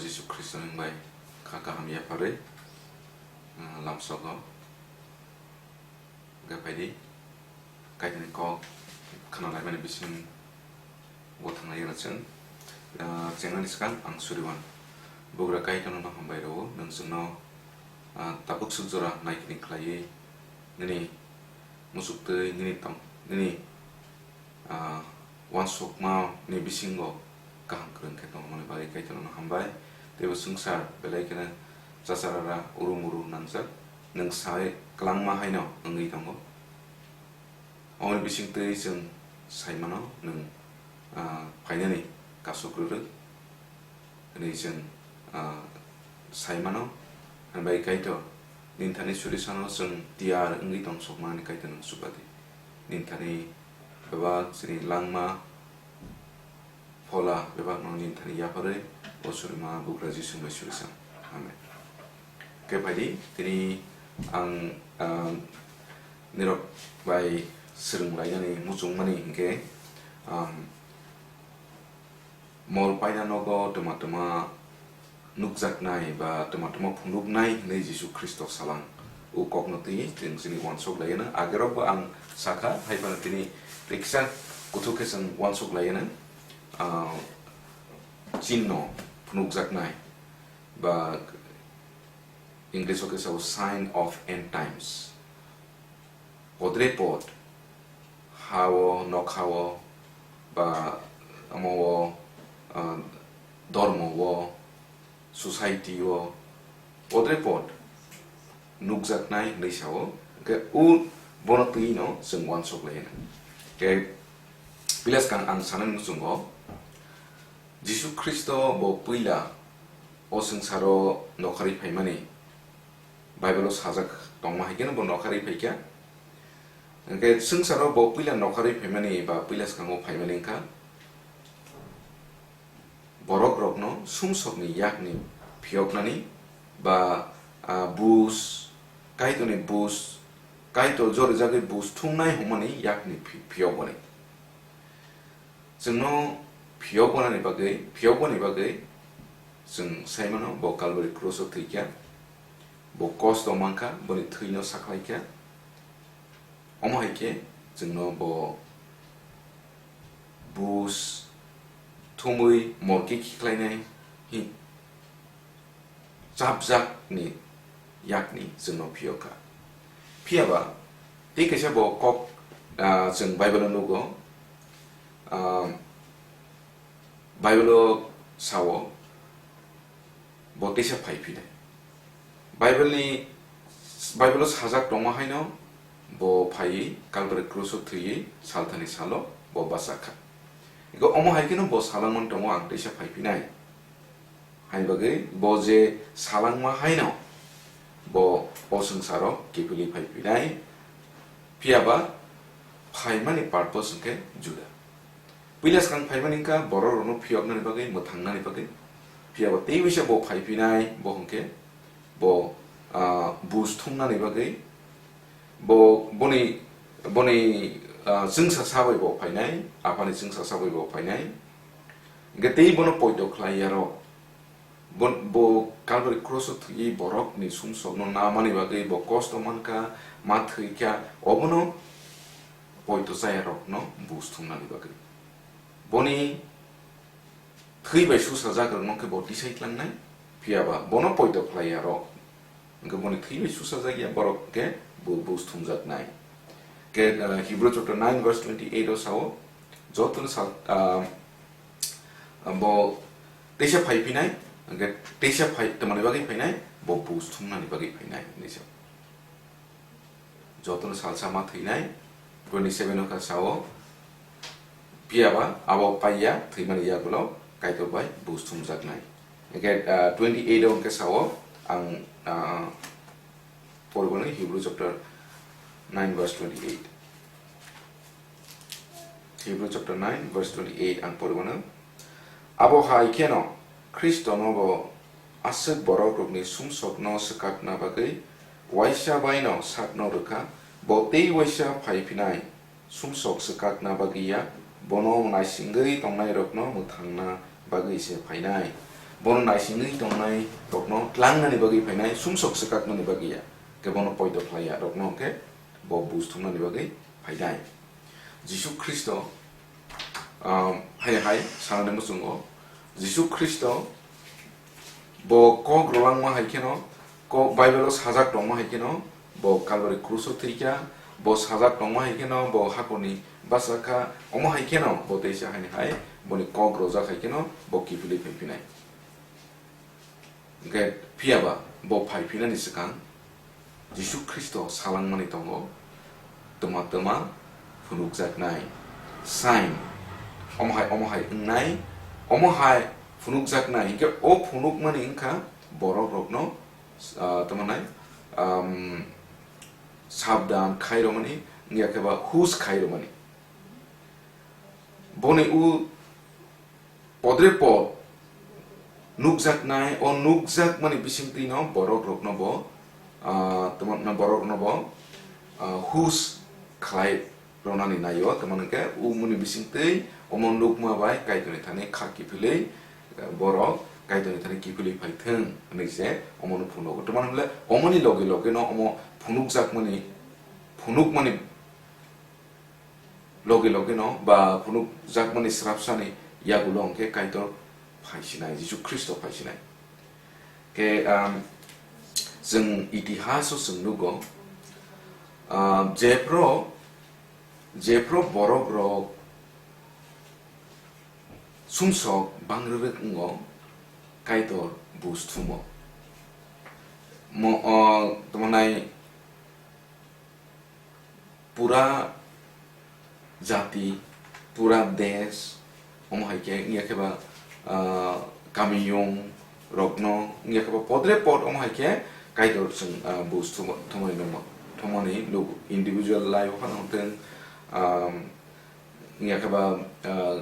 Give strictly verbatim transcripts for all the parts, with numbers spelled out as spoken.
Jisu Khristoni bai kha kaham yapharwi, ah, lamsogo. Hwnkhe phaidi, Kaitorni kok khnalaimani bisingo thanglai rw chwng, ah, chengnani swkang ang suriwan. Bugra Kaitorno hambai rwo, nwng chwngno, ah, tabuk swk jora naikini khlaiwi nini muchuk twi nini tong, nini ah, uansukmani bisingo kaham kwrwng khe tongmani bagwi Kaitorno hambai. Teibo swngchar belai kheno chacharara, urum uru nangjak, nwng sai kwlangma haino wngwi tongo. Omoni bisingtwi chwng sai mano nwng, ah, phainani kasuk rwrwk. Hwnwi chwng, ah, sai mano. Hwnbai Kaitor, nini thani surisano chwng tiyar wngwi tong sokmani Kaitor nwng chuba di. Nini thani bebak chini langma, phola bebakno nini thani yapharwi o surima bugra Jisu bai surisano. Amen. Khe phaidi, tini ang, ah, nirok bai swrwng lainani muchungmani hinkhe, um, Mol paina nogo twma twma nukjaknai ba twma twma phunuknai hwnwi Jisu Khristo salang. O kokno twi chwng chini uansuk laiyano. Agerokbo ang sakha, hai phano tini tei kisa kuthuk khe chwng uansuk laiyano, ah, chinno phunukjaknai ba English o khe sao sign of end times. Podre pod, ha-o, nokha-o, ba omo-o, ah, dormo-o, society-o, podre pod nukjaknai hwnwi sao. Hwnkhe o bono twi no chwng uansuk lai hwno. Hwnkhe, Pilas kang ang sanani muchungo, Jisu Khristo bo puila o swngcharo nokharwi phaimani Bible-o sajak tongma hai kheno bo nokharwi phaikha. Hwnkhe swngcharo bo puila nokharwi phaimani ba puila swkango phaimani wngkha, borok rokno sumsokni yakni phiyoknani ba, ah, bus, Kaitorni bus, Kaitor jorijagwi bus thumnai hwnmani yakni phi-, phiyokboni. Chwngno phiyokbonani bagwi, phiyokboni bagwi chwng sai mano, bo Calvary cross-o thwikha, bo kosto mankha, boni thwino sakhlaikha. Omo hai khe chwngno bo bus thumwi morke khiklainai hi-, chapjakni yakni chwngno phiyokha. Phiyaba tei kaisa bo kok, ah, chwng Bible-o nugo, ah, Bible-o sao, bo teisa phai phinai. Bible-ni, Bible-o sajak tongma haino bo phaiwi Calvary cross-o thwiwi salthani salo bo bachakha. Ego omo hai kheno bo salangmani tongo, "Ang teisa phai phinai." Hai bagwi bo je salangma haino bo o swngcharo kiphilwi phai phinai, phiyaba phaimani purpose hwnkhe juda. Puila swkang phaimani wngkha borok rokno phiyoknani bagwi, mwthangnani bagwi. Phiyaba tei waisa bo phai phinai, bo hwnkhe bo, ah, bus thumnani bagwi, bo boni, boni, ah, chwngsa sabai bo phainai, aphani chwngsa sabai bo phainai. Hwnkhe tei bono poito khlai yarok. Bo, bo Calvary cross-o thwiwi borokni sumsokno namani bagwi bo kosto mankha, ma thwikha, obono poito chayarokno bus thumnani bagwi. Boni thwi bai susajakrokno khe bo tisai tlangnai, phiyaba bono poito khlaiyarok. Hwnkhe boni thwi bai susajakya borok khe bo bus thumjaknai. Khe, uh, Hebrew chapter nine verse twenty-eight o sao, jotono sal, uh, bo teisa phai phinai, hwnkhe teisa phai, tamani bagwi phainai, bo bus thumnani bagwi phainai, hinwi sao. Jotono salsa ma thwinai, twenty-seven o kha sao, phiyaba abo paiya thwimani yagulo Kaitor bai bus thumjaknai. Hwnkhe, ah, twenty-eight o hwnkhe sao, ang, ah, poribani Hebrew chapter nine verse twenty-eight. Hebrew chapter nine verse twenty-eight ang poribano. Abo hai kheno Khristono bo aswk borokrokni sumsokno swkakna bagwi waisa baino sakno rwkha, bo tei waisa phai phinai, sumsok swkakna bagwi ya, bono naisingwi tongnairokno mwthangna bagwi se phainai. Bono naisingwi tongnai rokno tlangnani bagwi phainai, sumsok swkaknani bagwi ya, khe bono poito khlai ya rokno khe bo bus thumnani bagwi phainai. Jisu Khristo, um, hai hai sanani muchungo, Jisu Khristo bo kok rolangma hai kheno, kok Bible o sajak tongma hai kheno, bo Kalvari krus o thwikha, bo sajak tongma hai kheno, bo hakorni basa kha, omo hai kheno, bo teisa haini hai, boni kok rojak hai kheno, bo kiphilwi phaiphinai. Hwnkhe phiyaba bo phai phinani swkang Jisu Khristo salangmani tongo, twma twma phunukjaknai. Sign, omo hai, omo hai wngnai, omo hai phunukjaknai, hwnkhe o phunukmani wngkha borok rokno, ah, tamo nai, um, sabdan khairokmani, wngya khe ba hus khairokmani. Boni u podre pod nukjaknai, o nukjakmani bisingtwino borok rokno bo, ah, tamo, borok rokno bo, ah, hus khlai ronani naio, tamo hwnkhe umoni bisingtwi omo nukma bai Kaitorni thani kha kiphilwi, eh, borok Kaitorni thani kiphilwi phai thung hwnwi se omono phunugo. Tamo hwnle omoni logi logi no omo phunukjakmani, phunukmani logi logi no ba phunukjakmani srapsani yagulo hwnkhe Kaitor phaisinai, Jisu Khristo phaisinai. Khe, um, chwng itihaso chwng nugo, um, jephru, jephru borok rok sumsok bangrwrwk wngo, Kaitor bus thumo. Mo, o, tamo nai pura jati, pura desh, omo hai khe wngya khe ba, ah, kamiyung rokno wngya khe ba podre pod omo hai khe Kaitor chwng, ah, bus thumo-, thumani nukma, thumani nugo. Individual life o phano hwn thung, ah, wngya khe ba, ah,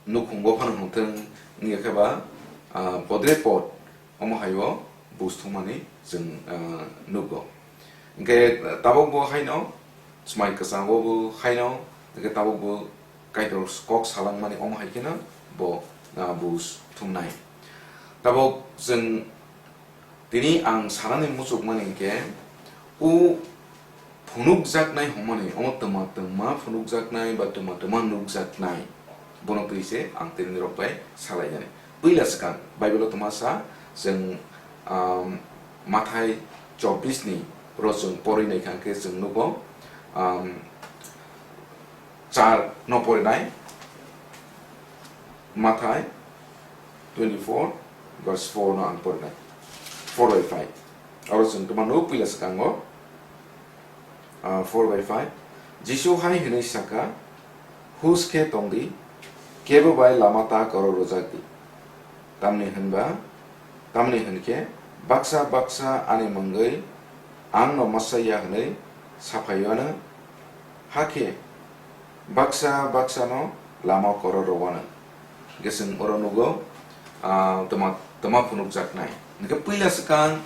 nukhungo phano hwn thung, wngya khe ba, ah, podre pod omo hai o bus thumani chwng, ah, nugo. Hwnkhe tabuk bo haino, swmai kwchango bo haino, hwnkhe tabuk bo Kaitor kok salangmani omo hai kheno bo, ah, bus thumnai. Tabuk chwng Tini ang sanani muchukmani hwnkhe, o phunukjaknai hwnmani, omo twma twma phunukjaknai ba twma twma nukjaknai, bono twi se ang tini rok bai salainani. Puila swkang Bible o twma sa, chwng, um, Mathai chobbish ni ro chwng porwi naikha hwnkhe chwng nugo, um, char no porinai, Mathai twenty-four verse four no ang porinai, four by five. Oro chwng twma nugo puila swkango, ah, four by five. Jisu hai hwnwi saka, "Hus khe tong di, kebo bai lama ta koro rwjak di." Tamni hwnba, tamni hwn khe baksa baksa ani mungwi ang no masa ya hwnwi sa phai anw, hakhe baksa baksa no lama koro rw anw. Hwnkhe chwng oro nugo, ah, twma, twma phunukjaknai. Hwnkhe puila swkang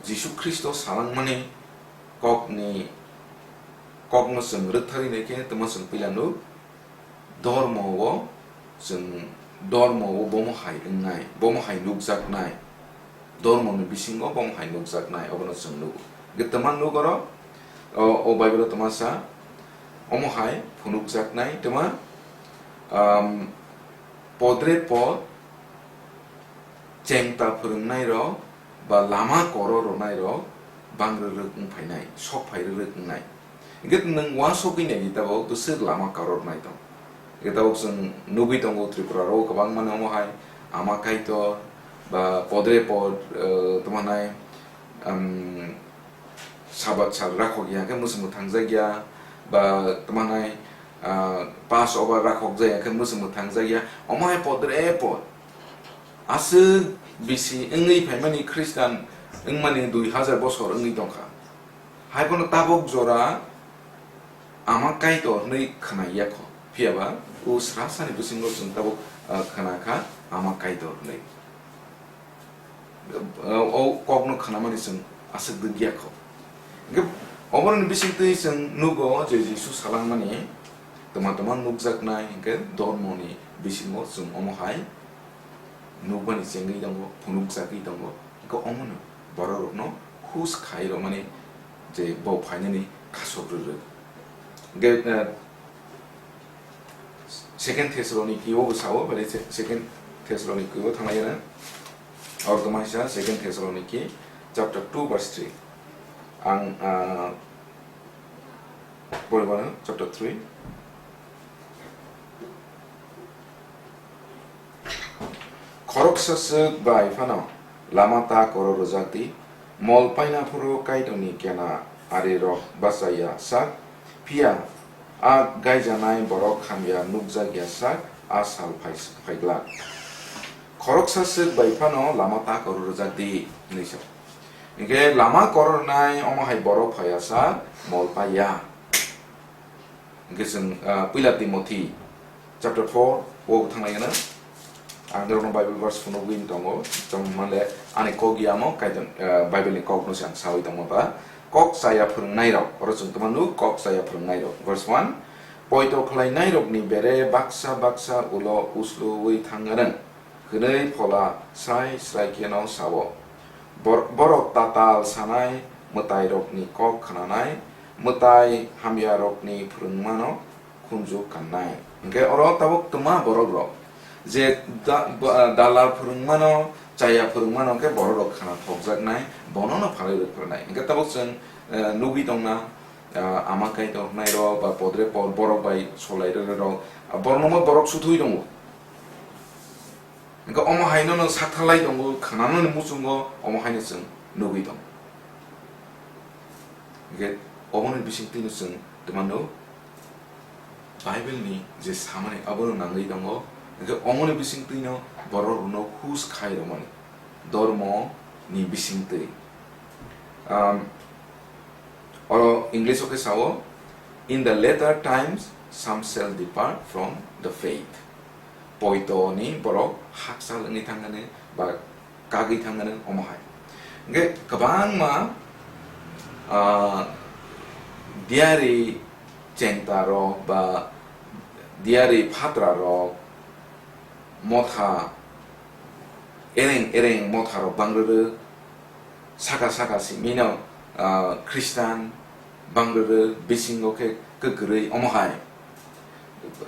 Jisu Khristo salangmani kokni, kokno chwng rwktharwi naikhe twma chwng puila nuk, Dormo o chwng, dormo o bomo hai wngnai, bomo hai nukjaknai, dormo ni bisingo bomo hai nukjaknai, obono chwng nugo. Hwnkhe twma nuk oro, o, o Bible o twma sa, omo hai phunukjaknai twma, um, podre pod chengta phwrwngnairok ba lama koro rwnairok bang rwrwk wng phainai, sok phai rwrwk wngnai. Hwnkhe nwng uansugwi nai di tabuk bwswk lama koro rwnai tong. Hwnkhe tabuk chwng nugwi tongo Tripura rogo kwbangma no omo hai Ama Kaitor ba podre pod, eh, tamo hwnai, um, Sabat sal rakhok ya khe mwswk mwthang jak ya, ba tamo hwnai, ah, Passover rakhok jak ya khe mwswk mwthang jak ya, omo hai podre pod. Aswk bisi wngwi phaimani Khristan wngmani dui hajar bosor wngwi tongkha. Hai bono tabuk jora Ama Kaitor hwnwi khwnai ya kho. Phiya ba o srasani bisingo chwng tabuk, ah, khna kha Ama Kaitor hwnwi. O kokno khnamani chwng aswk dwk ya kho. Hwnkhe oboroni bisingtwi chwng nugo je Jisu salangmani twma twma nukjaknai, hwnkhe dormoni bisingo chwng omo hai nukmani chengwi tongo, phunukjagwi tongo, hwnkhe omono bororokno hus khai rwmani je bo phainani khasok rwrwk. Hwnkhe, eh, Second Thessaloniki o bo sao, bari se-, Second Thessaloniki o thanglaiyana. Oro tongma kisa Second Thessaloniki chapter two verse three. Ang, ah, poribano chapter three. Khoroksa swk bai phano lama ta koro rwjak di, mol paina phuru Kaitorni kena arirok bachaya sak, phiya a gaijanai borok hamya nukjakya sak, a sal phai-, phaiglak. Khoroksa swk bai phano lama ta koro rwjak di, hinwi sa. Hinkhe lama koro rwnai omo hai borok phaiya sak, mol paiya. Hwnkhe chwng, ah, Puila Timothy chapter four o thanglaigana. Ang norokno Bible verse phunugwi tongo, tongmale ani kok yamo Kaitor, ah, Bible ni kokno se ang sawi tongma ba. Kok chaya phwrwngnairok, oro chwng tongmano kok chaya phwrwngnairok. Verse one, poito khlainairokni bere baksa baksa ulo usluwi thangganang. Hwnwi phola sai srai kheno sao. Bor-, borok tatal sanai, mwtairokni kok khnanai, mwtai hamyarokni phwrwngmano khunju kannai. Hwnkhe oro tabuk twma borokrok je da-, ba-, dalal phwrwngmano, chaya phwrwngmano hwnkhe borokrok khna thokjaknai, bonono phalwi rwkphranai. Hwnkhe tabuk chwng, eh, nugwi tongna, ah, ama Kaitor hwnairok ba podre pod borok bai solai rwrwrok, ah, borokno borok suthui tongo. Hwnkhe omo haino no saktharlai tongo, khwnanani muchungo omo haino chwng nugwi tongo. Hwnkhe omoni bisingtwino chwng twmano Bible ni je samani abono nangwi tongo. Hwnkhe omoni bisingtwino borok rwno hus khai rwmani dormo ni bisingtwi. Um, oro English o khe sao, "In the later times some shall depart from the faith." Poito ni borok hakchal wngwi thangani ba kagwi thangani omo hai. Hwnkhe kwbangma, ah, diari chengta rok ba diari phatra rok motha ereng ereng motha rok bangrwrwk, saka saka simino, ah, Khristan bangrwrwk, bisingo khe kwkrwi omo hai.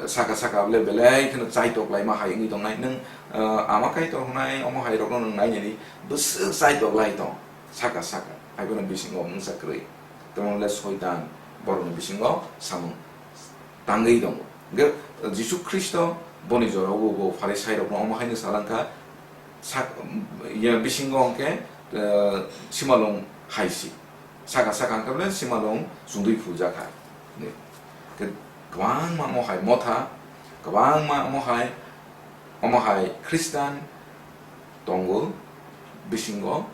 Saka saka le belai kheno chaitok laima hai wngwi tongnai. Nwng, ah, ama Kaitor hwnai omo hai rokno nwng nainani bwswk chaitok lai tong. Saka saka hai bono bisingo mungsa kwrwi. Tamo le Soitan borokni bisingo samung tangwi tongo. Hwnkhe Jisu Khristo boni jorao bo Pharisai rokno omo haino salangkha, sak-, ya bisingo hwnkhe, eh, simalwng hai si. Saka saka hwnkhe bole simalwng chungdui phuljak hai. Ni. Khe kwbangma omo hai motha, kwbangma omo hai, omo hai Khristan tongo bisingo.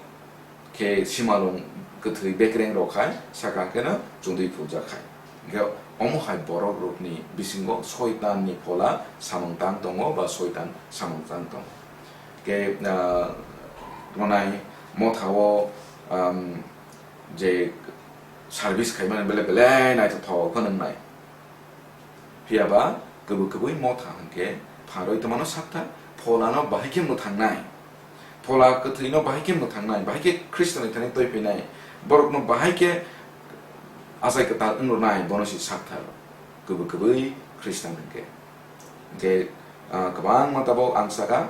Khe simalwng kwthwi bekreng rok hai saka khe no chungdui phuljak hai. Hwnkhe omo hai borok rokni bisingo Soitan ni phola samung tang tongo ba Soitan samung tang tongo. Khe, ah, tmonai motha o, um, je service khaimani bele belai naithothok phano wngnai. Phiya ba kwbwi kwbwi motha hwnkhe pharwi twmano sakha, pholano bahai khe mwthangnai. Phola kwthwino bahai khe mwthangnai, bahai khe Khristoni thani twi phainai. Borokno bahai khe achai kwtal wng rwnai, bono se sakha kwbwi kwbwi Khristan hwnkhe. Hwnkhe, ah, kwbangma tabuk ang saka,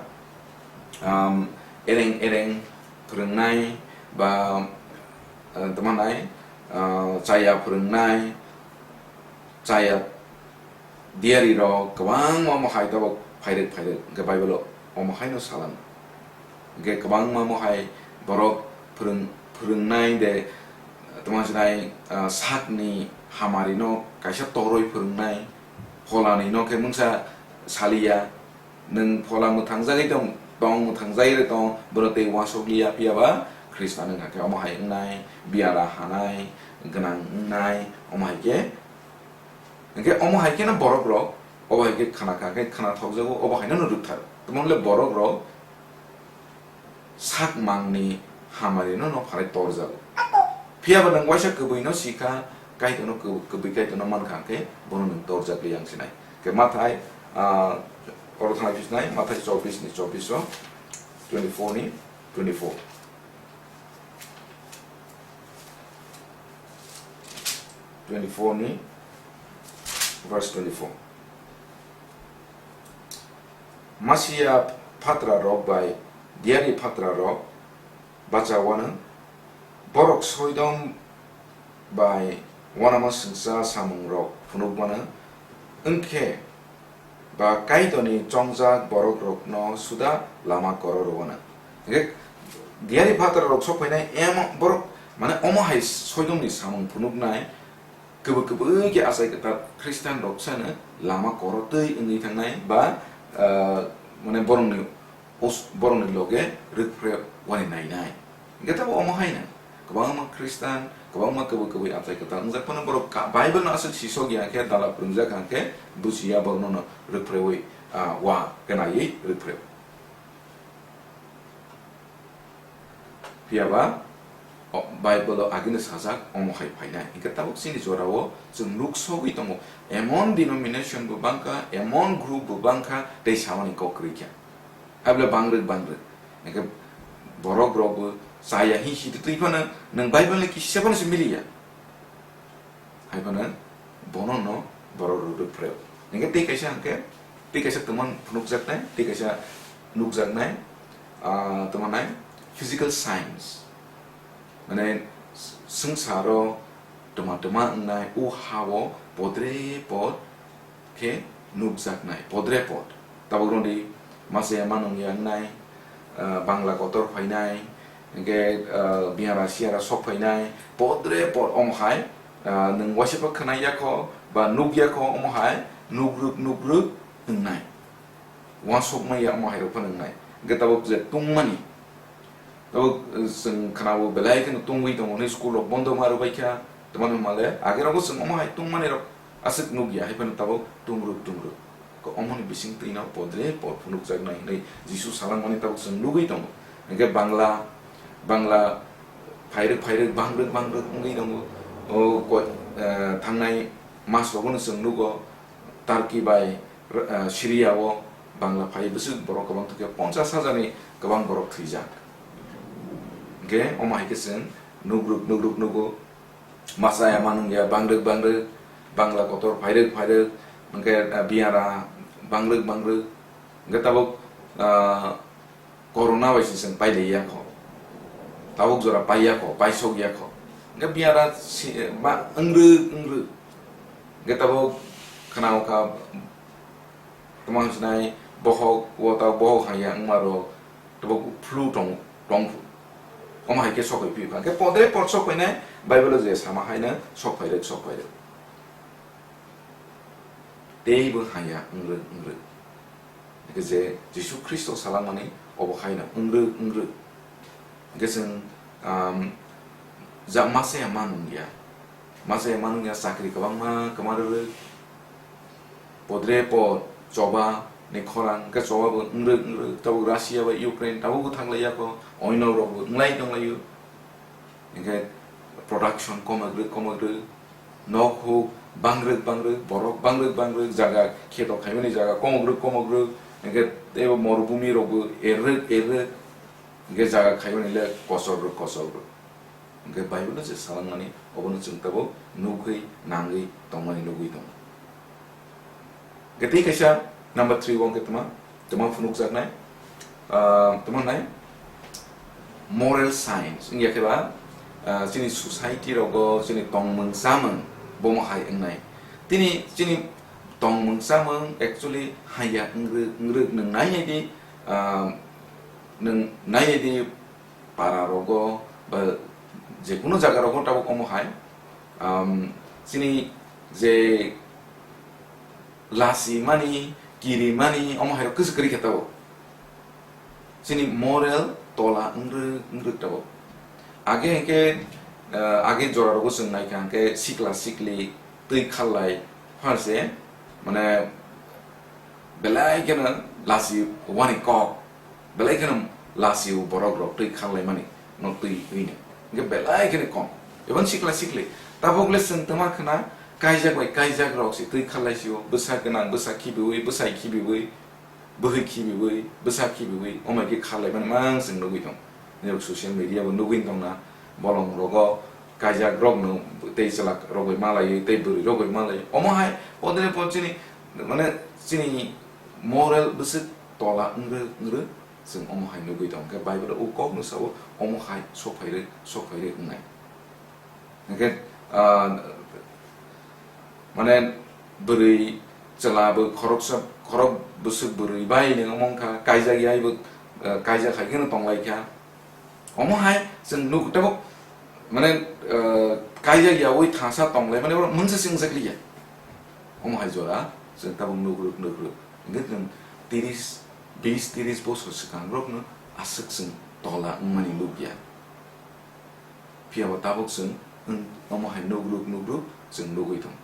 um, ereng ereng phwrwngnai ba, ah, tamo nai, ah, chaya phwrwngnai, chaya diari rok kwbangma omo hai tabuk phairwk phairwk hwnkhe Bible o omo haino salang. Hwnkhe kwbangma omo hai borok phwrwng-, phwrwngnai de, tamo sinai, ah, sakni hamari no kaisa toroi phwrwngnai, pholani no khe mungsa saliya, nwng phola mwthangjagwi tong, tong mwthangjagwi tong, bono tei uansuk liya, phiya ba Khristan wngkha khe omo hai wngnai, biyara hanai, gwnang wngnai, omo hai khe Hwnkhe omo hai kheno borok rok, obo hai khe khna kha khe khna thokjago, obo haino no rwkthar. Tamo le borok rok sak mangni hamari no no pharai torjago. Phiya ba nwng waisa kwbwi no si kha, Kaitor no kwb-, kwbwi Kaitor no man kha khe bono nwng torjak li yang sinai. Khe Mathai, ah, oro thangwi phisnai, Mathai chobbish ni chobbish o. twenty-four ni twenty-four. Twenty-four ni verse twenty-four. Masiya phatra rok bai diari phatra rok bacha wano, borok Soidom bai wanama sengsa samung rok phunuk mano, wngkhe ba Kaitorni chongjak borok rokno suda lama koro rwano. Hingkhe diari phatra rok sok phainai em borok mane omo hai Soidomni samung phunuknai, kwbwi kwbwi khe achai kwtal Khristan rok sano lama koro twi wngwi thangnai ba, ah, mane borokni os-, borokni loge rwkphreh wani nainai. Hingkhe tabuk omo haino kwbangma Khristan, kwbangma kwbwi kwbwi achai kwtal wngjak phano borok ka-, Bible no aswk sisok ya khe, dala phwrwngjak ya khe, buchi ya borokno no rwkphrewi, ah, wa khe naiwi rwkphreh. Phiya ba, o, Bible o agini sajak omo hai phainai. Hingkhe tabuk chini jorao chwng nuk sogwi tongo. Emon denomination bo bangkha, emon group bo bangkha, tei samani kok kwrwi kha. Abole bangrwk bangrwk. Hingkhe borok rok bo chaya hi si twi phano nwng Bible ni kisa phano se miliya. Hai phano bono no borok rok rwkphreh. Hingkhe tei kaisa hingkhe, tei kaisa twmang phunukjaknai, tei kaisa nukjaknai, ah, twmannai physical signs. Mane s-, swngcharo twma twma wngnai, o ha-o podre pod khe nukjaknai, podre pod. Tabuk rwdi masa ya manung ya wngnai, ah, Bangla kotor phainai, hingkhe, ah, biyara siyara sok phainai, podre pod omo hai, ah, nwng waisa pha khwnai ya kho, ba nuk ya kho, omo hai nukrwk nukrwk wngnai. Uansukma ya omo hai rok phano wngnai. Hingkhe tabuk je tungmani, tabuk, eh, chwng khwnao belai kheno tungwi tongo, hwnwi school rok bondo ma rwbaikha, twmani male age rogo chwng omo hai tungmani rok aswk nukya, hai phano tabuk tungrwk tungrwk. Ko omoni bising twino podre pod phunukjaknai hwnwi Jisu salangmani tabuk chwng nugwi tongo. Hingkhe Bangla, Bangla phairwk phairwk, bangrwk bangrwk wngwi tongo. O ko-, eh, thangnai mas rogono chwng nugo, Turkey bai, eh, Syria o Bangla phai bwswk borok kwbang thwkhe ponchas hajar ni kwbang borok thwijak. Hingkhe omo hai khe chwng nugruk nugruk nugo, masa ya manung ya, bangrwk bangrwk, Bangla kotor phairwk phairwk, hingkhe, eh, biyara bangrwk bangrwk, hingkhe tabuk, eh, Corona bai se chwng pailai ya kho. Tabuk jora pai ya kho, paisok ya kho. Hingkhe biyara si, ba, wngrwk, wngrwk. Hingkhe tabuk khna o kha, tamo hwnwi sinai bohok, o ta bohok hai ya wngma rok, tabuk flu tong, tong phu. Omo hai khe sok pai phi kha. Hingkhe podre pod sok painai, Bible o je sama haino sok pai rwk, sok pai rwk. Teibo haya wngrwk wngrwk. Hingkhe je Jisu Khristo salangmani obo haino wngrwk wngrwk. Hingkhe chwng, um, ja masa ya manung ya. Masa ya manung ya chakri kwbangma kwma rwrwk. Podre pod choba ni khorang, hingkhe choba bo wngrwk wngrwk. Tabuk Russia bai Ukraine tabuk bo thanglai ya kho. Oino rok bo wnglai tonglaio. Hingkhe production komokrwk komokrwk, nok huk bangrwk bangrwk, borok bangrwk bangrwk, jaga kheto khaimani jaga komokrwk komokrwk, hingkhe teibo morubhumi rokbo errwk errwk, hingkhe jaga khaimani le kochorrwk kochorrwk. Hingkhe Bible o je salangmani obono chwng tabuk nugwi nangwi tongmani nugwi tongo. Hingkhe tei kaisa number three o hingkhe tma, tma phunukjaknai, ah, tma wngnai moral science wngya khe ba, ah, chini society rogo chini tongmung chamung bomo hai wngnai. Tini chini tongmung chamung actually haiya wngrwk wngrwk nwng nai nai di, ah, nwng nai nai di para rogo ba jekunu jaga rogo tabuk omo hai, um, chini je lasi mani, kiri mani, omo hai rok kwchwk kwrwi khe tabuk. Chini moral tola wngrwk wngrwk tabuk. Age hwnkhe, uh, age jora rogo chwng naikha hwnkhe sikla sikli twi khallai pharse, mane, belai kheno lasi wani kok, belai kheno lasi o borok rok twi khang laimani no twi hwino. Hingke belai kheno kom. Ebon sikla sikli. Tabok le chwng tama khna kaijak bai kaijak rok se twi khang lai sio, bwsa gwnang, bwsa khibiwi, bwsai khibiwi. bwhwi khibiwi, bwsa khibiwi, omo hai khe kharlaimani mang chwng nugwi tong. Nirok social media bo nugwi tongna, bolong rogo kaijak rokno tei chwla rok bai malaiwi, tei bwrwi rok bai malaiwi. Omo hai podre pod chini, mane, chini moral bwswk tola wngrwk wngrwk chwng omo hai nugwi tong. Khe Bible o kok no sao, omo hai sok phairwk, sok phairwk wngnai. Hingkhe, ah, mane, bwrwi chwla bo khoroksa, khorok bwswk bwrwi bai nung wngkha, kaijak yai bo, ah, kaijak hai kheno tonglaikha. Omo hai chwng nuk tabuk, mane, ah, kaijak yaui thangsa tonglai, mane, borok mungsa se wngjakliya. Omo hai jora chwng tabuk nukruk, nukruk. Hingkhe chwng tiris, bis tiris bosor swkang rokno aswk chwng tola wngmani nukya. Phiya bo tabuk chwng wng-, omo hai nukruk nukruk chwng nugwi tong.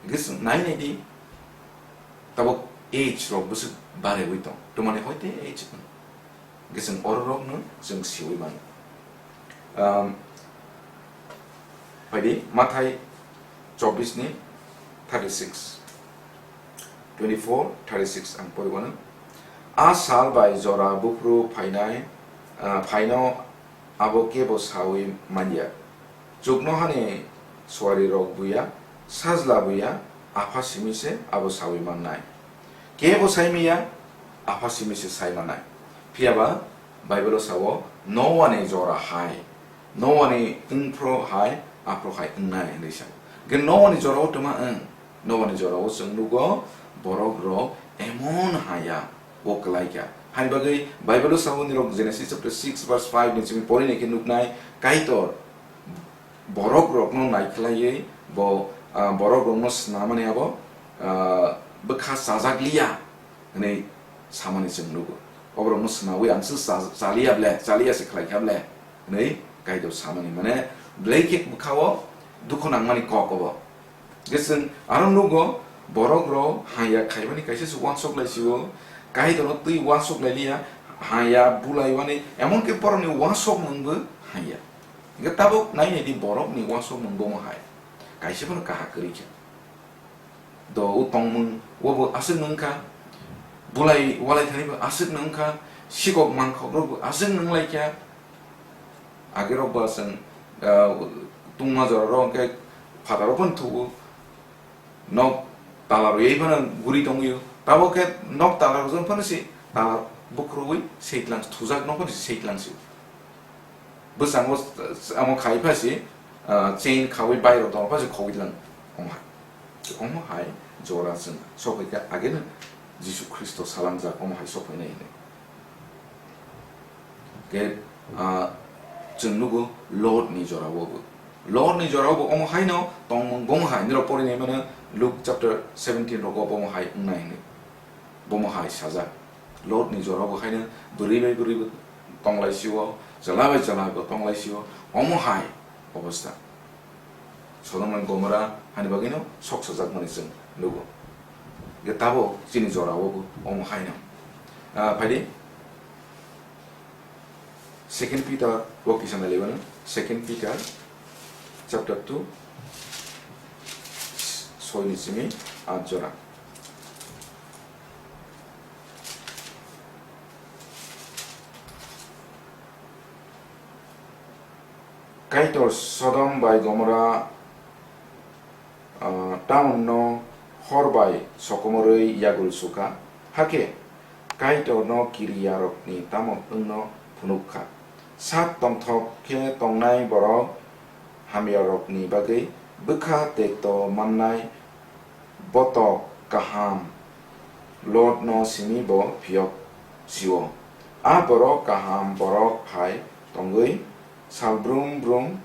Hingkhe chwng nai nai di, tabuk age rok bwswk barewi tong, twmani hoi te age wng. Hingkhe chwng oro rokno chwng siwi mano. Um, phaidi Mathai chobbish ni thirty six, twenty four, thirty six ang pori mano. A sal bai jora buphuru phainai, ah, phaino abo kebo saui manya. Chuknohani suarirok buya, sajla buya, apha simi se abo saui mannai. Kebo sai miya, apha simi se sai mannai. Phiya ba Bible o sao, Noani jora hai, Noani wngphro hai, aphro hai wngnai hwnwi sao. Hwnkhe Noani jora o twma wng? Noani jora o chwng nugo, borok rok emon haya o kwlai kha. Hani bagwi Bible o sao nirok Genesis chapter six verse five ni simi pori nai khe nuknai, Kaitor borok rokno nai khlaiwi bo, ah, borok rokno snamani abo, ah, bwkha chajak liya hwnwi samani chwng nugo. Oborokno snawi ang se cha-, chaliya ble, chaliya se khlai kha ble hwnwi Kaitor samani, mane, belai khe bwkha o dukhu nangmani kok obo. Hwnkhe chwng aro nugo, borok rok haya khaimani kaisa se uansuk lai sio, Kaitorno twi uansuk lai liya, haya bulai wani, emon khe borokni uansuk mung bo haya. Hwnkhe tabuk nai nai di borokni uansuk mung bo mo hai, kaisa phano kaha kwrwi kha. Do o tongmung o bo aswk wng kha, bulai walai thani bo aswk wng kha, sikok mangkhok rok bo aswk wng lai kha. Age rok ba chwng, ah, tungma jora rok hwnkhe phataro phano thugo, nok tala rwui phano guri tongwi o. Tabuk khe nok tala rwjak phano se tala bukhurwi seitlang, thujak nok phano se seitlang se. Bwskango, amo khai pha se, ah, chain khaui bairo tong pha se khogwi lang. Omo hai, omo hai jora chwng sokwi khe ageno Jisu Khristo salangjak omo hai sokwi nai hinwi. Khe, ah, chwng nugo Lord ni jora o bo. Lord ni jora o bo omo haino tongmung bomo hai. Nirok pori nai mano Luke chapter seventeen rogo bomo hai wngnai hinwi. Bomo hai sajak. Lord ni jora o bo haino bwrwi bai bwrwi bo tong lai sio, chwla bai chwla bo tong lai sio. Omo hai obostha. Sodom bai Gomora hani bagwino sok sajak mani chwng nugo. Ge tabo chini jora o bo omo haino. Ah, phaidi. Second Peter o kisa nai laibano, Second Peter chapter two, soi ni simi aat jora. Kaitor Sodom bai Gomora ah, town no hor bai sokomorwi yagul sukha, hakhe Kaitor no kiri yarokni tamo wngno phunuk kha. Sak tongthok khe tongnai borok hamyarokni bagwi bwkha tekto mannai botok kaham Lot no simi bo phiyok sio. A borok kaham borok hai tongwi sal brum brum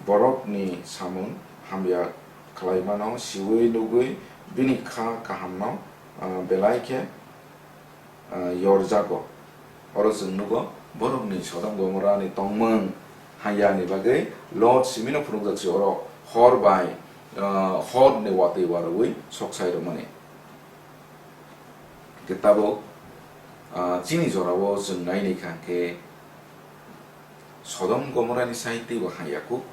borokni samung hamya khlaimano siwi nugwi bini kha kahamno, ah, belai khe, ah, yorjago. Oro chwng nugo borokni Sodom Gomorani tongmung hamyani bagwi Lot simino phunukjak se oro hor bai, ah, horni watwi warwi sok sai rwmani. Hwnkhe tabuk, ah, chini jorao chwng nai nai kha hwnkhe Sodom Gomorani sai teibo hamya kuk.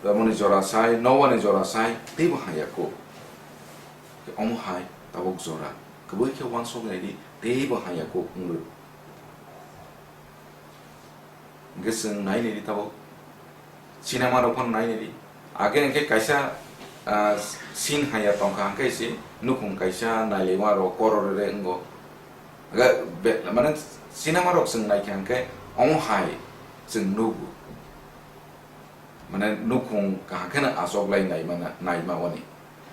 Tamoni jora sai, Noani jora sai teibo hamya kuk. Omo hai tabuk jora. Kwbwi khe uansuk nai di, teibo hamya kuk wng rw. Hwnkhe chwng nai nai di tabuk, sinema rok phano nai nai di. Age hwnkhe kaisa, ah, scene hamya tongkha, hwnkhe se nukhung kaisa nailaima rok korore wngo. Hwnkhe be-, mane sinema rok chwng naikha hwnkhe omo hai chwng nugo. Mane nukhung kaham kheno achoklai naimana, naima oni.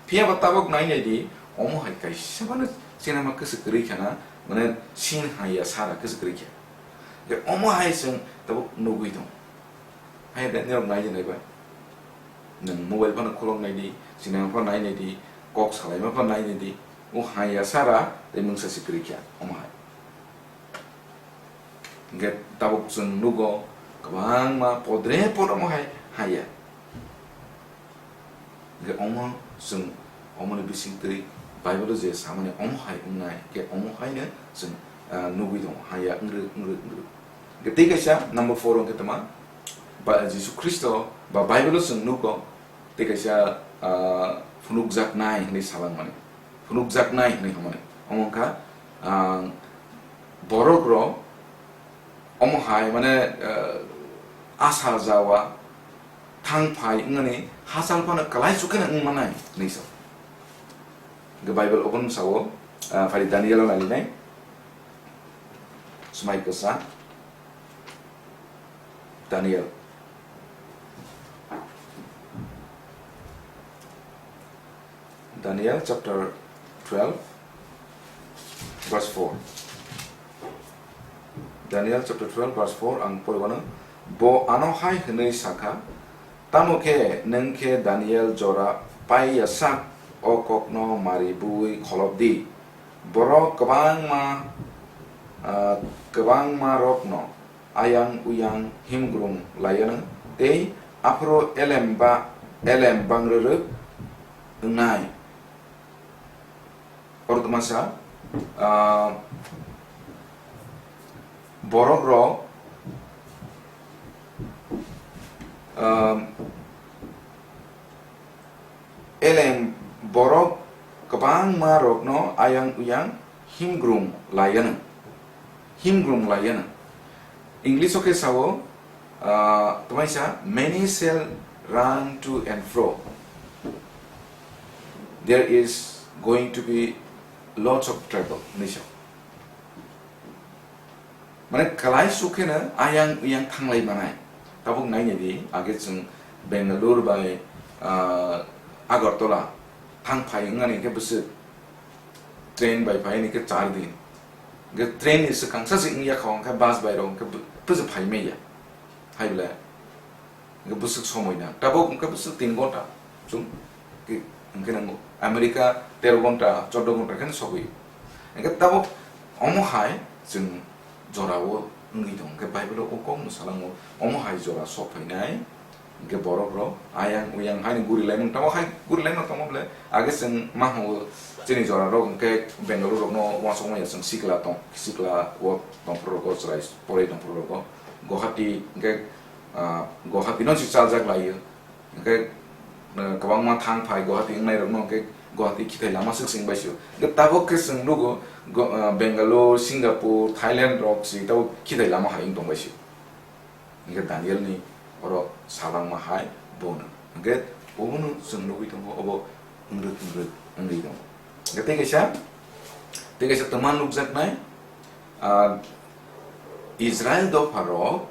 Phiya ba tabuk nai nai di, omo hai kaisa phano sinema kwswk kwrwi khana, mane scene hamya sara kwswk kwrwi kha. Je omo hai chwng tabuk nugwi tong. Hai de, norok nai di nai ba. Nwng mobile phano khulok nai di, sinema phano nai nai di, kok salaima phano nai nai di. O hamya sara tei mungsa se kwrwi kha, omo hai. Hwnkhe tabuk chwng nugo, kwbangma podre pod omo hai hamya. Hwnkhe omo chwng, omoni bisingtwi Bible-o je samani omo hai wngnai, hwnkhe omo haino chwng, ah, nugwi tongo, hamya wngrwk, wngrwk, wngrwk. Hwnkhe tei kaisa number four hwnkhe tongma, ba-, Jisu Khristo ba Bible-o chwng nugo, tei kaisa, ah, phunukjaknai hwnwi salangmani. Phunukjaknai hwnwi hwnmani. Omo wngkha, ah, borok rok omo hai mane, ah, asa jawa thang phai wngmani hachal phano kwlai chukhe wng manai hwnwi sa. Hwnkhe Bible obono sao, ah, phari Daniel-o nailinai. Swmai kwsa. Daniel. Daniel chapter twelve, verse four. Daniel chapter twelve, verse four ang poribano, bo ano hai hwnwi sakha, "Tamo khe nwng khe Daniel jora pai ya sak o kokno mari bui kholop di. Borok kwbangma, ah, kwbangma rokno ayang uyang himgrung laianw tei aphuru elem ba elem bangrwrwk wngnai." Oro tongmasa, ah, borok rok, ah, elem borok kwbangma rokno ayang uyang himgrung laianw. Himgrung laianw. English-o khe sao, ah, tongmasa, "Many shall run to and fro. There is going to be lots of trouble," hwnwi sao. Mane kwlai sukheno ayang uyang thanglai manai. Tabuk nainai di, age chwng Bangalore bai, ah, Agartala thang phai wngnani khe bwswk train bai phai ni khe char din. Hwnkhe train ni swkang sa se wngya kha, hwnkhe bus bai rok hwnkhe bw-, bwswk phai manya. Hai bwle. Hwnkhe bwswk somoi nang. Tabuk hwnkhe bwswk tin gonta. Chwng khe, hwnkhe nang America tero gonta, choddo gonta khe sogwi. Hwnkhe tabuk omo hai chwng jorao wngwi tong. Hwnkhe Bible o o kok no salango, omo hai jora sok phainai. Hwnkhe borok rok ayang uyang haino guri laimung tamo, hai guri laimung tamo bwle. Age chwng ma hwngo chini jora rok hwnkhe Bengaluru rok no uansukma ya chwng sikla tong, sikla o tongphuru rok o chwrai poroi tongphuru rok o. Guwahati hwnkhe, ah, Guwahati no si chaljak lai o. Hwnkhe, ah, kwbangma thang phai Guwahati wngnai rok no hwnkhe Guwahati khithai lama swk swng bai si o. Hwnkhe tabuk khe chwng nugo go-, ah, Bengaluru, Singapore, Thailand rok si tabuk khithai lama hai wng tong bai si o. Hingke Daniel ni oro salangma hai bono. Hingke obono chwng nugwi tongo, obo wngrwk wngrwk wngwi tongo. Hingke tei kaisa, tei kaisa twma nukjaknai, ah, Israel dopha rok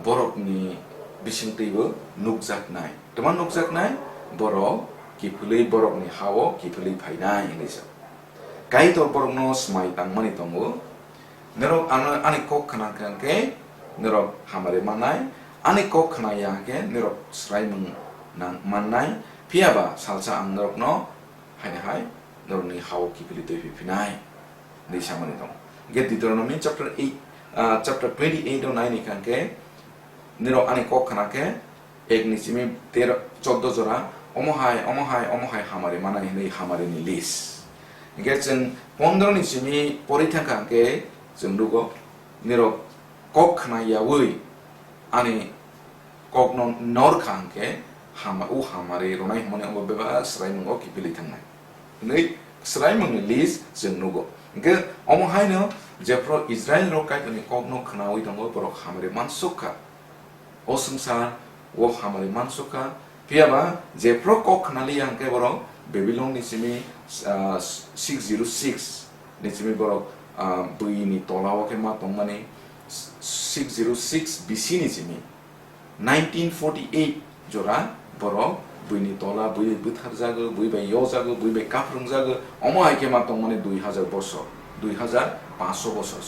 borok ni bisingtwi bo nukjaknai. Twma nukjaknai, borok kiphilwi borok ni ha-o kiphilwi phainai hinwi sa. Kaitor borokno swmai tangmani tongo. Norok ano ani kok khna kha khe norok hamari mannai, ani kok khna ya khe norok swraimung nang mannai, phiya ba salsa ang norokno haini hai norokni ha-o kiphilwi twi phi phinai, hinwi samani tongo. Hwnkhe Deuteronomy chapter eight, ah, chapter twenty-eight o naini kha khe norok ani kok khna khe, ek ni simi tero, choddo jora, omo hai, omo hai, omo hai hamari manai hinwi hamari ni list. Hingke chwng pondro ni simi pori thangkha hingke chwng nugo, nirok kok khna yaui ani kok no nor kha hingke hama-, o hamari ronai hwnmani omo bebak swrai mungo kiphilwi thangnai. Hinwi Swraimungni list chwng nugo. Hwnkhe omo haino jephru Israel rok Kaitorni kokno khwnawi tongo, borok hamari mansuk kha. O swngchar o hamari mansuk kha. Phiya ba jephru kok khwnaliya hwnkhe borok Babylon ni simi, ah, six zero six ni simi borok, ah, buini tola o khe ma tongmani, six zero six B C ni simi. Nineteen forty-eight jora borok buini tola, bui bai bwtharjago, bui bai yojago, bui bai kaphrwngjago, omo hai khe ma tongmani dui hazar bosor, dui hazar pansho bosor.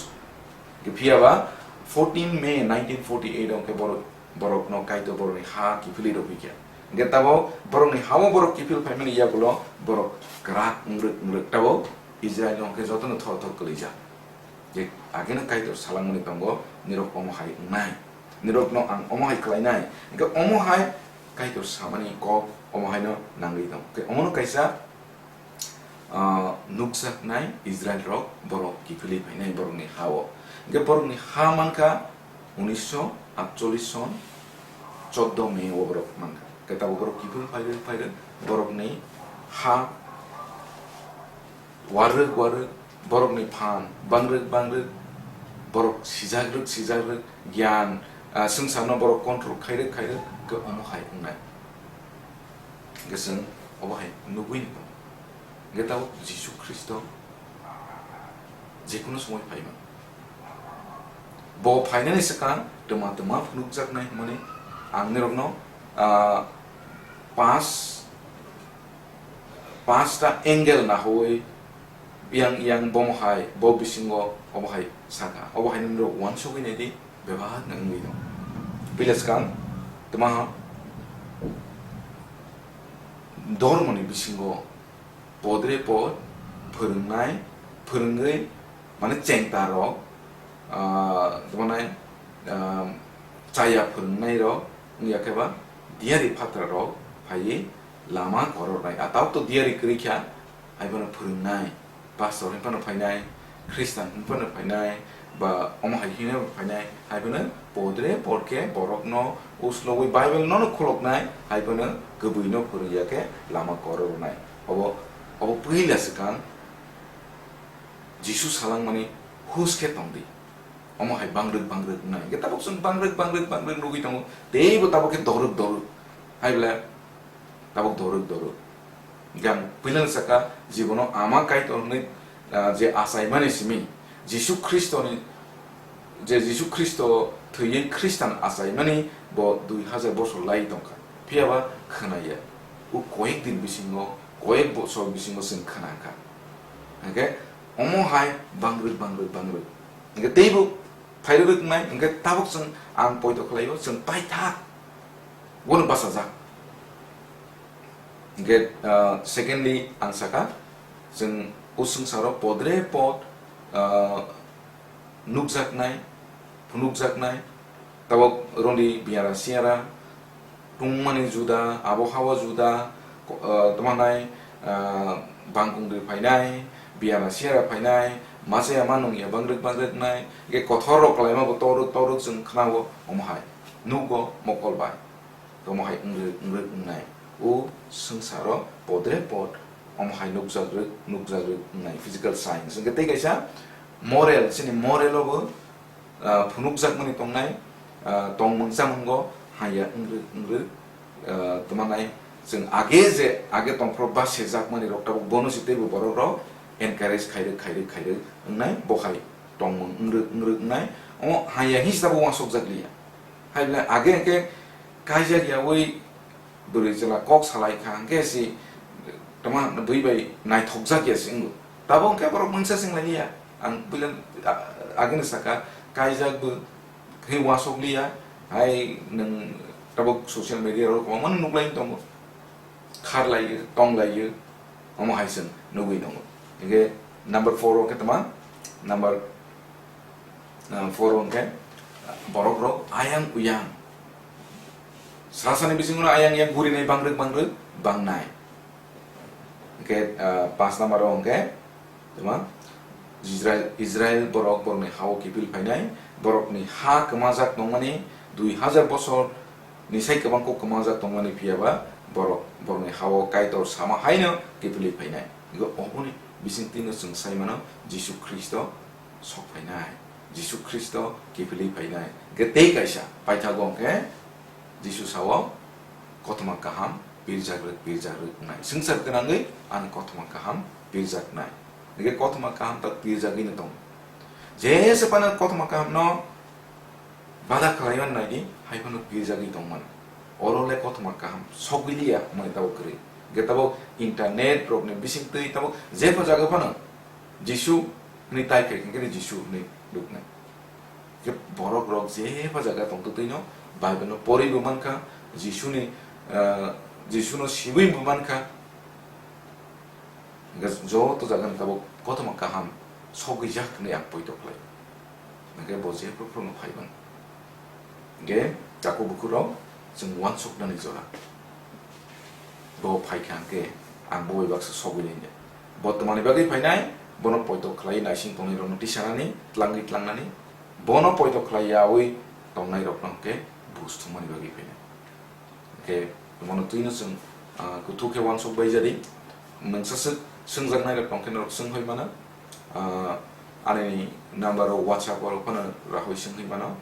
Phiya ba fourteen May nineteen forty-eight o khe borok, borokno Kaitor borokni ha kiphilwi rwphi kha. Hwnkhe tabok borokni ha-o borok kiphil phaimani yagulo borok kwrak wngrwk wngrwk tabok Israilno hwnkhe jotono thor thor kwlaijak. Je ageno Kaitor salangmani tongo, nirok omo hai wngnai. Nirokno ang omo hai khlainai. Hwnkhe omo hai Kaitor samani kok omo haino nangwi tong. Hwnkhe omono kaisa, ah, nukjaknai Israel rok borok kiphilwi phainai borokni ha-o. Hwnkhe borokni ha mankha unisho atchollish son choddo May o borok mankha. Hwnkhe tabok borok kiphil phairwk phairwk borokni ha warwk warwk, borokni phan bangrwk bangrwk, borok sijakrwk sijakrwk, giyan, ah, swngcharno borok control khairwk khairwk, hwnkhe omo hai wngnai. Hwnkhe chwng obo hai nugwi ni tongo. Hwnkhe tabuk Jisu Khristo jekunu somoi phai mano. Bo phainani swkang twma twma phunukjaknai hwnmani ang nirokno, ah, pas pasta angle nahowi yang yang bomo hai bo bisingo obo hai saka, obo hai nini rok uansugwi naidi bebak nang wngwi tong. Puila swkang twma dormoni bisingo podre pod phwrwngnai, phwrwngwi mane chengta rok, ah, tamo nai, ah, chaya phwrwngnai rok wngya khe ba diyari phatra rok phaiwi lama korornai. Atak to diyari kwrwi kha, hai bono phwrwngnai, pastor hin phano phainai, Khristan hin phano phainai, ba omo hai hino phainai, hai bono podre pod khe borokno uslogwi Bible nono khuloknai, hai bono kwbwino phwrwngya khe lama korornai. Obo, obo puila swkang Jisu salangmani hus khe tongdi. Omo hai bangrwk bangrwk wngnai. Hwnkhe tabuk chwng bangrwk bangrwk bangrwk nugwi tongo. Teibo tabuk khe dorwk dorwk. Hai bwle tabuk dorwk dorwk. Hwnkhe ang puilano saka, jibono Ama Kaitor hwnwi, ah, je achaimani simi, Jisu Khristoni, je Jisu Khristo thwiwi Khristan achaimani bo dui hajar bosor lai tongkha. Phiya ba khwnaya. O koyek din bisingo, koyek bosor bisingo chwng khna kha. Hwnkhe omo hai bangrwk, bangrwk, bangrwk. Hwnkhe teibo phairwk wngnai, hwnkhe tabuk chwng ang poito khlaio, chwng paithak. Bono bachajak. Hwnkhe, ah, secondly, ang saka, chwng o swngcharo podre pod, ah, nukjaknai, phunukjaknai, tabuk roni biyara siyara, tungmani juda, abo hawa juda, ko-, ah, tamo nai, ah, bangkung ri phainai, biyara siyara phainai, machaya ma nungya bangrwk bangrwk nai, hwnkhe kothor rok kwlaima bo torwk torwk chwng khna-o, omo hai nugo mokol bai. Omo hai wngrwk, wngrwk wngnai. O swngcharo podre pod omo hai nukjakrwk, nukjakrwk wngnai, physical signs. Hwnkhe tei kaisa moral, chini moral-o bo, ah, phunukjakmani tongnai, ah, tongmung chamungo haya wngrwk, wngrwk, ah, tongmanai. Chwng age je, age tongphuru ba sejakmani rok tabuk bono se teibo borok rok encourage khairwk, khairwk, khairwk wngnai, bo hai tongmung wngrwk, wngrwk wngnai. Omo haya hinsa tabuk uansukjakliya. Hai bwle age hwnkhe kaijak yaui bwrwi chwla kok salai kha, hwnkhe si tama bui bai naithokjak ya se wngo. Tabuk hwnkhe borok mungsa singlailiya. Ang puila, a-, agini saka kaijak bo khe uansukliya, hai nwng tabuk social media rok kwbangma nuklai tongo. Kharlaiyo, tonglaio, omo hai chwng nugwi tongo. Hwnkhe number four o khe tama, number, ah, four o hwnkhe, ah, borok rok ayang uyang. Sasani bisingo ayang uyang gurinai bangrwk bangrwk bangnai. Hwnkhe, ah, pas number o hwnkhe, Tuma, Israel, Israel borok, borokni ha-o kiphil phainai, borokni ha kwmajak tongmani dui hajar bosor ni sai kwbang kok kwmajak tongmani, phiya ba borok, borokni ha-o Kaitor sama haino kiphilwi phainai. Hwnkhe oboni bisingtwino chwng sai mano Jisu Khristo sok phainai, Jisu Khristo kiphilwi phainai. Hwnkhe tei kaisa paithago hwnkhe Jisu sao, "Kothoma kaham pirjak rwk, pirjak rwk wngnai. Swngchar gwnangwi ang kothoma kaham pirjaknai." Hwnkhe kothoma kaham ta pirjagwino tongo. Jesa phano kothoma kahamno bada khlaiwi naidi, hai phano pirjagwi tongmani. Oro le kothoma kaham sogwi liya hwnmani tabuk kwrwi. Hwnkhe tabuk internet rokni bisingtwi tabuk jepho jaga phano Jisu hwnwi type khai khe Jisu hwnwi rwknai. Hwnkhe borok rok jepho jaga tongtwtwino Bible no poribo mankha, Jisuni, ah, Jisuno sibuibo mankha. Hwnkhe joto jaga ni tabuk kothoma kaham sogwijak hwnwi ang poito khlai. Hwnkhe bo jephru phru no phaiban. Hwnkhe takhuk bukhuk rok chwng uansuknani jora. Bo phaikha hwnkhe ang bo bai baksa sogwi nai. Bo twmani bagwi phainai, bono poito khlai naising tongnai rokno tisanani, tlangwi tlangnani, bono poito khlai yaui tongnai rokno hwnkhe buj thumani bagwi phainai. Hwnkhe bono twino chwng, ah, kuthuk khe uansuk bai jadi. Mungsa swk swngjaknai rok tongkhe norok swng hoi mano. Ah, ani number o WhatsApp o phano rahoi swng hoi mano.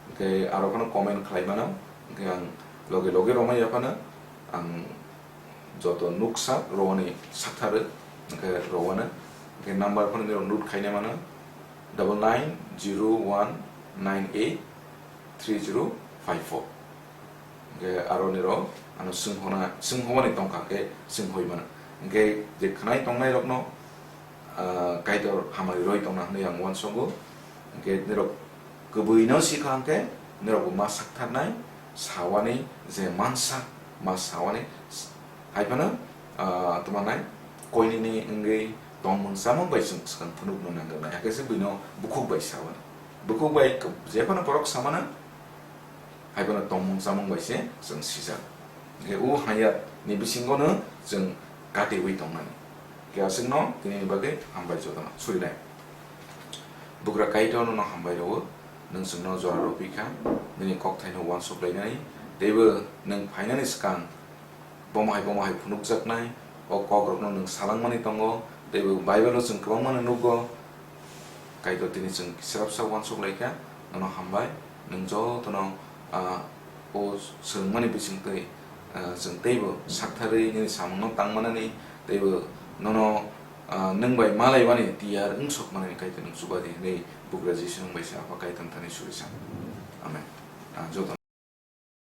Hwnkhe aro phano comment khlai mano. Hwnkhe ang loge loge romai ya phano ang joto nuksa rowani saktharo, hwnkhe rowano. Hwnkhe number phano nirok note khainai mano, double nine zero one nine eight three zero five four. Hwnkhe aro nirok ano swnghona, swnghomani tongkha khe swnghoi mano. Hwnkhe je khwnai tongnai rokno, ah, Kaitor hamari roi tongna hwnwi ang uansugo. Hwnkhe nirok kwbwino sikha hwnkhe nirokbo ma saktharnai, sawani je mansa ma sawani, hai phano, ah, tongmanai koinini wngwi tongmung chamung bai chwng swkang phunukno nangjaknai, hakhe se buino bukhuk bai sawani. Bukhuk bai kw-, jephano borok samano, hai phano tongmung chamung bai se chwng sijak. Hwnkhe o hamya ni bisingo no chwng katiwi tongnani. Hwnkhe aswkno tinini bagwi hambai jotono surinai. Bugra Kaitor nono hambai rwo, nwng chwngno jora rwphi kha, nini kokthaino uansuk lainani, teibo nwng phainani swkang bomo hai bomo hai phunukjaknai, o kokrokno nwng salangmani tongo, teibo Bible-o chwng kwbangmano nukgo. Kaitor tini chwng srapsa uansuk lai kha, nono hambai, nwng jotono, ah, o swrwngmani bisingtwi, ah, chwng teibo saktharwi nini samungno tangmanani, teibo nono, ah, nwng bai malaimani tiyar wngsokmani Kaitor nwng chuba di hwnwi bugra Jisu nwng bai se Apha Kaitor thani suri sa. Amen. Ah, joto